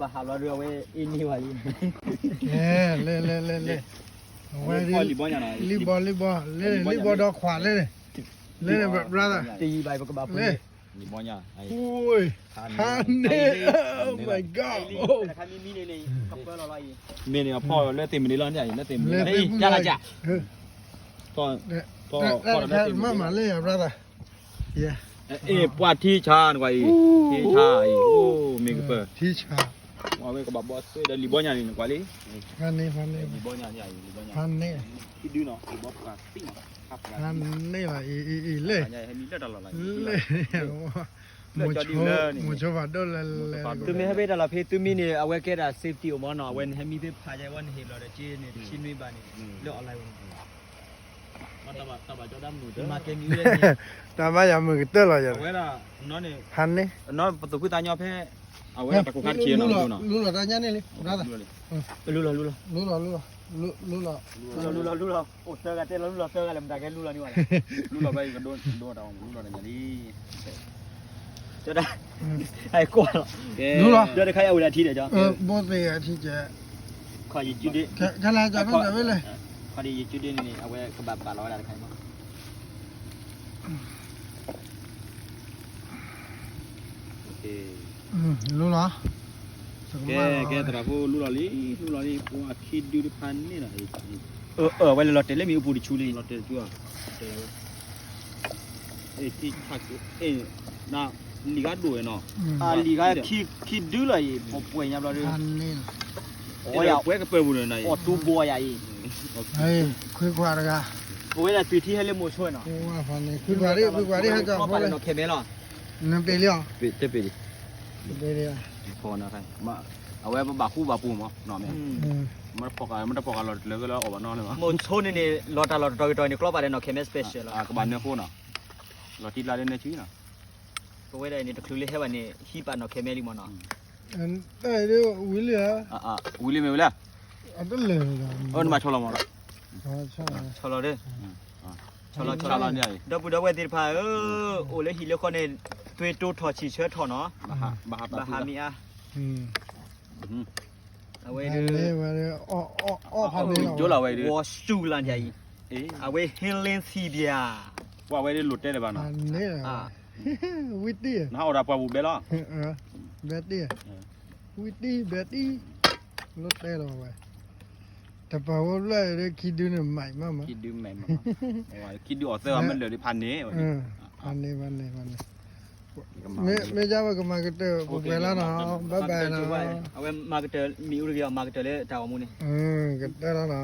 ဘၣ်ဟးလီၤဒီးအဝဲအ့န့ၢ်ဝဲလံ, လဲၤလဲၤလဲၤလဲၤလဲၤ, အဝဲဒ်, လံၣ်ဘီလံၣ်ဘီ လဲၤန့ၣ် လံၣ်ဘီဒီခွးလဲၤန့ၣ်, လဲၤန့ၣ် brother, လဲၤ, ဟါန့ၣ်, oh my god, မ့ၢ်န့ၣ်အဖီၣ်လၢသ့ၣ်မနုၤလီၤန့ၣ်, လၢသ့ၣ်မနုၤလီၤ, တၢ်လၢက, မ့ၢ်မၤလဲၣ်ယၤ brother, အ့ၣ် ပှၤထံဆါနကွၢ်အံၤ, ထံဆါအံၤ, အိၣ်မ့ၢ်ကပၢၢ်, ထံဆါ, ပှၤဝဲကဘၣ်ဘီၣ်သ့ဒီးလံၣ်ဘီညါန့ၣ်နကွၢ်လံ, ဖးန့ၢ်ဖးန့ၢ်, ဖးန့ၢ်လီၤ, အံၤအံၤအံၤလဲၣ်, လဲၣ်, မိၤဆိဖးဒိၣ်လဲၤလဲၤ, သုမ့ၢ်ဟဲဘၣ်တၢ်လီၤဖဲသုမံန့ၣ် အဝဲကဲဒၣ် safety အိၣ်မးနီၤ, အဝဲနဟဲမံသ့ၣ်ဖးယဲဝဲနဟ့ၣ်ဘျီဒီးက့န့ၣ် တဆံနွံဘၣ်န့ၣ်, လၢ online န့ၣ် မၤကဲမံၤဝဲန့ၣ်, တၢ်ဘၣ်ယၤမုာ်ကတၢၢ်လီၤယၤ, ဖးန့ၢ်, ပသူၣ်ဖှံသးညီဖဲ, အဝဲတၢ်ကိၢ်ခါတဆံနီၤ, လူလီၤတၢ်ညါန့ၣ်လံ, လူလီၤ, လူလီၤ, လူလီၤ, လူလီၤ, လူလီၤ, လူလီၤ, လူလီၤ, အိၣ်သၢဂၤတဲလီၤ လူလီၤသၢဂၤလၢမတၤကဲလူလီၤန့ၣ်ဝဲလဲၣ်, လူလီၤဘၣ်, လူလီၤတၢ်ညါလံ ကၠီဒၣ်, အဲၣ်ကွၢ်လီၤ, လူလီၤ, ဒီးတခါအံၤအဝဲဒၣ်ထံဒီးကၠီ, ဘိသ့ၣ်အထံကဲ, ခီယကုဒ့, ကလဲၤကၠီဒိၣ်ဝဲလဲၣ်, ခီဒီးယကုဒ့န့ၣ်န့ၣ် အဝဲကဘၣ်ပာ်လီၤဝဲဒၣ်တခါအံၤမး, လူလီၤ, ကဲ, ကဲသရၣ်ဖိလူလီၤလံ, လူလီၤလံ, ပှၤခံဒုတဖၣ်န့ၣ်လီၤ, အဝဲလဲၤလီၤတဲာ်လၢမ့ၣ်အူပူၤတဆူလံ, လီၤတဲာ်တဆူ, လံာ်ဂၤဒိၣ်နီၤ, လံာ်ဂၤခံဒုလီၤအံၤ, ပှဲၤညါဘျီဒီး, ပှဲၤကပၢၢ်ပူၤန့ၣ်, အီၣ်တူဘီယၤအံၤ, ခွ့ခွါတဂၤ, ပဝဲဒၣ်တုၤထံဟဲလၢမိၤဆိနီၤ, ခွ့ခွါဒ်, ခွ့ခွါဒ်ဟဲကၠီဖီလၢ, နပ့ၤလံအီၤ, တပ့ၤလံ, အဝဲပဘၣ်ဃူဘၣ်ပူၤမး, မ့ၢ်တဖီၣ်ကလီၤတလၢကလၢအီၣ်ဘၣ်နီတမံၤ, မိၤဆိန့ၣ်န့ၣ် လီၤတၢ်လီၢ်တတီၤကတီၤန့ၣ် ကျီပာ်ဒီးနီၢ်ခဲမဲ special လီၤ, ကဘၣ်နၢဃိနီၤ, လီၤတံၢ်လါဒ်နၢဆံနီၤ, ပဝဲဒၣ်အံၤန့ၣ် တချုးလၢဟဲဘၣ်န့ၣ် ဟံးပာ်နီၢ်ခဲမဲလံမးနီၤ, ဝံၤလံဧါ, ဝံၤလံမ့ၢ်ဝံၤလၢ, အတလၢာ်, နမၤဆီလီၤမး, ဆီလီၤ, ဆီလီၤ, ဒီပုၢ်ဒီဝဲၢ်သ့ၣ်တဖၣ်ဧၢ, အိၣ်လၢဟံၣ်လၢဃီန့ၣ်, သွ့တိထီၣ်ဆံၣ်ဆၢထီၣ်နီၤ, ဘၣ်ဟးမံၤအါ, အဝဲ, အီၣ်ဖးန့ၣ်လီၤ, ဝီၤစူၤလၢ်ယၤအံၤ, အဝဲ healing ထံဘၣ်, ပှၤဝဲဒၣ်လိၣ်တဲလၢၤဘၣ်နီၤ, ဝံတံၢ်, နဟးအီၣ်တၢ်ပှၢ်ပူၤဘဲလီၤ, ဘဲတံၢ်, ဝံတံၢ်ဘဲတံၢ်, လိၣ်တဲလီၤဝဲ, တပာ်ဝဲဖျၢၣ်ဒီးခံဒုန့ၣ်မးမး, ခံဒုအီၣ်သၢဂၤမ့ၢ်လၢာ်ဒ်ဖးန့ၣ်, ဖးန့ၣ်ဖးန့ၣ်ဖးန့ၣ်, မ့ၢ်ယါဝဲကမၤကတၢၢ်ပှဲၤပှဲၤလီၤနီၤ, bye bye နီၤ, အဝဲမၤကတၢၢ်မ့ၣ်အူတဂ့ၤအီၤ မၤကတၢၢ်လၢတၢ်ဂီၤမူန့ၣ်, ကတၢၢ်လီၤနီၤ